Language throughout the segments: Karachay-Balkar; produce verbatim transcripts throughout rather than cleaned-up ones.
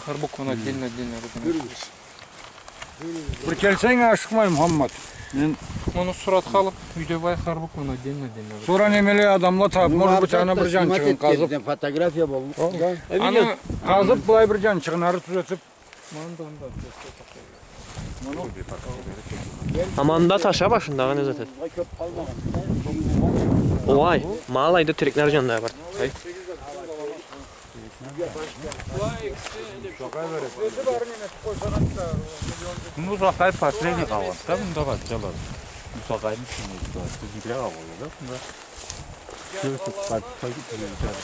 Хар букваны отдельно, отдельно. Бир келсенг, ашыкъмай, Мухаммад. Мен муну суратха алып, юйде бай хар букваны отдельно, отдельно. Сора немеле адамла таб, может быть, аны бир джанчыгъын къазып. Фотография болур. Аны къазып, былай бир джанчыгъын ары тюзетип. Аманда таша башындагъы не зат эди? Ой, ма алайда терекле джанында бар. Ай. Бусагъай последний къалгъан да, мында бачхалар. Бусагъайны ичинде, бизникиле къалгъан да, мында. Къайтып, къайтып, къайтып,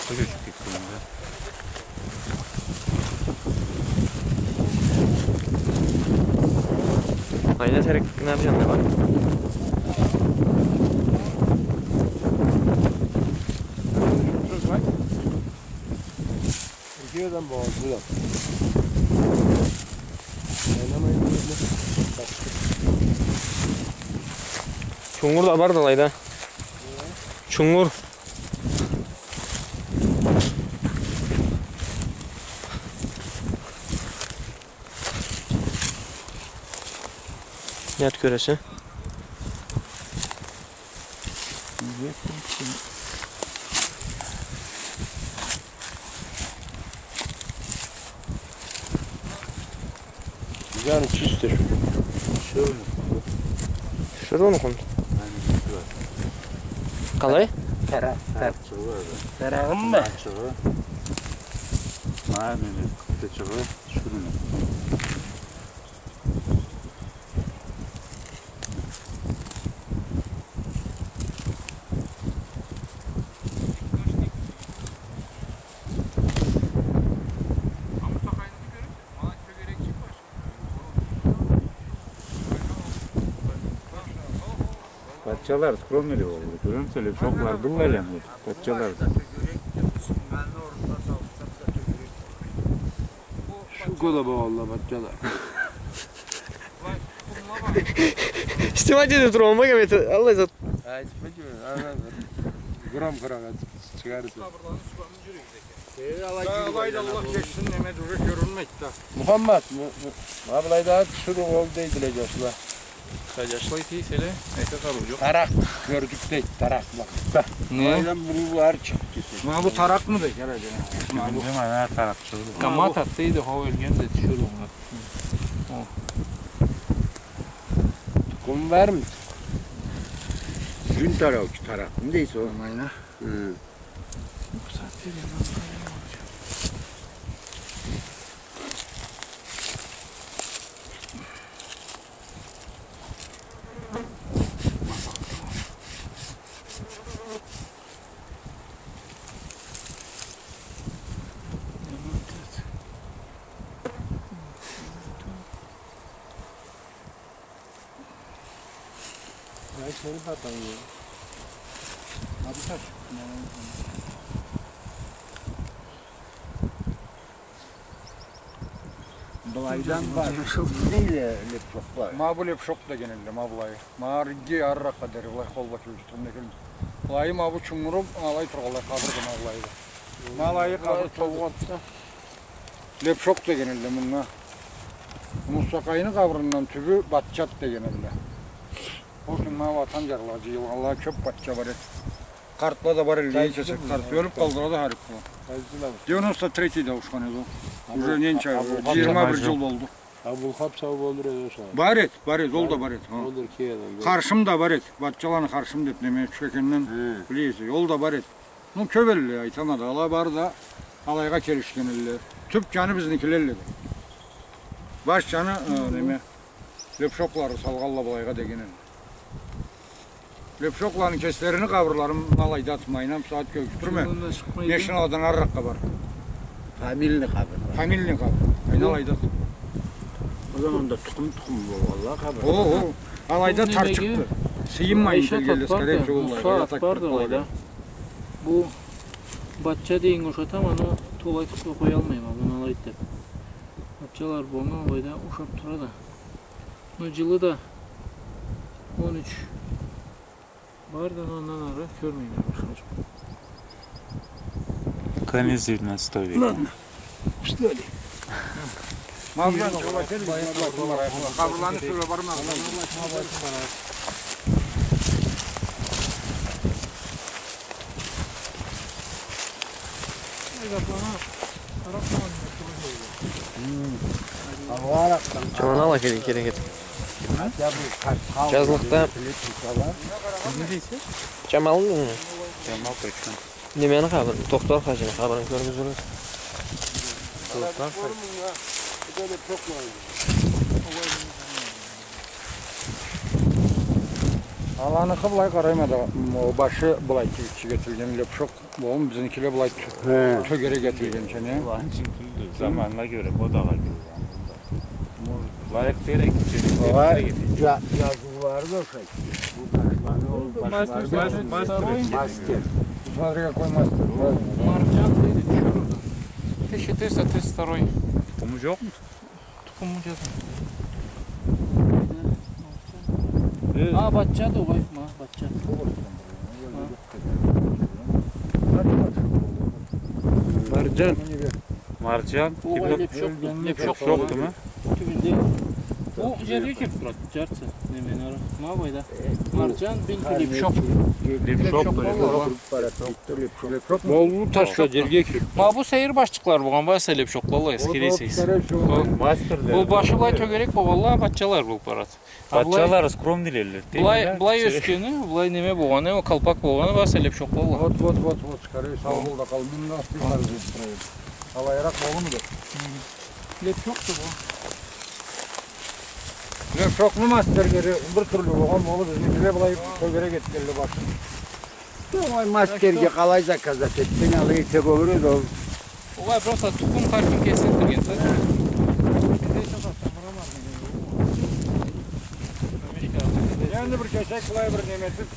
къайтып кетген да. Айна терек тыккан джанында бар. Эки адам болгъан, бу да. Чунгур да барды алайда. Чунгур. Не зат кёресе? Джаны чисто шу. Шуру. Шуруму хунт? Къалай? Таракъ, таракъ. Тарагъымы? Таракъчыгъы. Ма, мени, къытычыгъы, шуруму. Батчалар скромныйле болду. Кёремисе, лепшоклары быллай эле, батчалар. Шу кёле болгъанла батчалар. Снимать этип тургъанма, кёмете, аллай зат. Ай, снимать этип, ана, бир громкоракъ этип чыгъарырса. Алайды, Аллах кечсин, неме, уже кёрюнмейди да. Мухаммад, ма былайда тиширыу болду дейдиле джашла. Къа, джашла, тюйюлсе, эсе къарыу джокъ. Таракъ кёрдюк дейди, таракъ, бакъ. Не? Былайдан буруу бары чыгъып кетеди. Ма бу таракъмыды, къара, джана? Ма бу. Билмейме, ана таракъчыгъы. Къамат атды дейди, хо, ёлгенди, тиширыу. О. Тукъуму бармы? Джюн таракъ, таракъ. Не дейсе, о? Майна. Хы. Ай, сени хатанг. Ма бу таш. Былайдан бар. Дейди лепшокла. Ма бу лепшок деген элле, ма былай. Ма ары иги, арыракъгъа дери, былай холла кёргюзтюрюм да келмей. Былай ма бу чунгуру, алай тургъанлай къабырды ма былайды. Ма алайы къабыр толгъан. Лепшок деген элле мынга. Мусакъайны къабырындан тюбю Батчат деген элле. Ол кюн ма ватан джарлагъа джыйылгъанла кёп батча бар эди. Къартла да бар элле, ненча къарт. Ёлюп къалдыла да харипле. Девяносто третий да ауушхан эди ол. Уже ненча, джыйырма бир джыл болду. Абулхап сау болур эди ол сагъат. Бар эди, бар эди, ол да бар эди. Олдур ки адам. Харшым да бар эди. Батчаланы Харшым деп неме, Тюшекенден билесиз, ол да бар эди. Ну, кёп элле, айтама да, ала бары да алайгъа келишген элле. Тюп джаны бизникиле элле да. Баш джаны, э, неме, лепшоклары салгъанла былайгъа деген элле. Лепшокланы кеслерини къабырларын ма алайда атмайын, ма сагъат кёргюзтюрме. Машиналадан арыракъгъа бар. Фамильный къабыр. Фамильный къабыр. Айналайда. Ол заманда тукъум-тукъум болгъанла къабыр. О, о. Алайда тарчыкъды. Сыйынмайын келгенле, скорее всего, алайда. Бу немеге, Айша тат барды, Муса ат барды алайда. Бу Батча дейиннге ушатама, но толай тутуп къоялмайма, муну алайды деп. Батчалар болгъан алайда ушап тура да. Но джылы да он юч барды, но андан ары кёрмейме башха джукъ. Конец девяностого века. Ладно. Что ли? Мабжан, къабырланы сора барма. Чаман ала керек, керек эди. Джазлыкъда. Чамалмы? Чамал, точно. Немени къабырын? Тохтар хаджини къабырын кёргюзюрбюз. Тохтар хадж. Аланыкъы былай къарайма да, м, о башы былай тюбюкчюге этилген лепшок. Бу бизникиле былай тё-, хе, тёгерек этилгенча, не? Буланы ючюн тюлдю, заманына кёре, модагъа кёре. Лайыкъ керек, керек. Алай, джа-, джазыулары да ушайды. Бу ташланы ол... Мастер, мастер, мастер. Мастер. Смотри, какой мастер. Марджан дейди, тюшюр. Тысяча триста тридцать второй. Тукъуму джокъму? Тукъуму джокъ. Э. А, батчады огъай, ма, батча. Ма. Марджан. Марджан. Огъай, лепшок, лепшок. Лепшок, да? Тюбюнде. Бу джерге кириб турады, джартысы. Неме, ары. Ма былайда. Марджан, бил, лепшок. Лепшок, лепшок. Боллукъ ташла джерге кириб. Ма бу сейир башчыкълар болгъан, баса лепшокла, эскересиз. Бу башы былай тёгерек болгъанла, батчалар болуб барады. А былай, батчалары скромныйле. Былай, былай ёсгени, былай неме болгъаны, ол калпак болгъаны, баса лепшокла. Вот, вот, вот, вот, скорее, сау бол да къал. Мында алайыракъ болгъанды. Лепшокъду бу. Лепшокъну мастерлери бир тюрлю болгъан, ол бизникиле былай тёгерек этгенле башын. Огъай, мастерге къалай заказать этсенг, алай эте болур эди ол. Огъай, просто тукъум хар ким кеси этдирген да. Энди бир кесек былай бир неме этиб,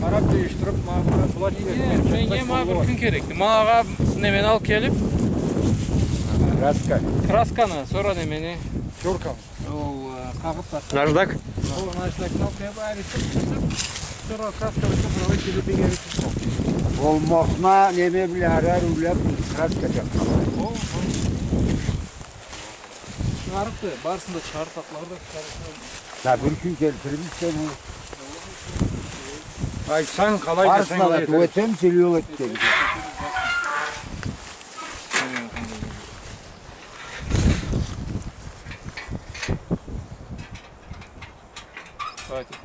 къараб, джыйышдырыб, ма былай, былай... Э, меннге ма бир кюн керекди. Ма агъа немени алыб келиб. Краска. Красканы, сора немени. Тёрканы. Ол, э, къагъыт бар. Наждак? Ол наждакны алыб, бери чыкъ, чыкъ. Сора краска бла былай келиб, бери чыкъ. Ол мохна неме бла ары-ары уйлаб, краска джакъгъан. Ол, ол. Чыгъарыкъды, барысын да чыгъарыкъ, атлары да чыгъарыкъ. Да бир кюн келтирирбиз сени. Айтсанг, къалай десенг, барысына да алай тюбетебиз, или ёл этебиз. Давайте.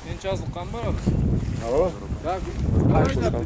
Мен джазылгъан барабыз. Алло. Да, да, да.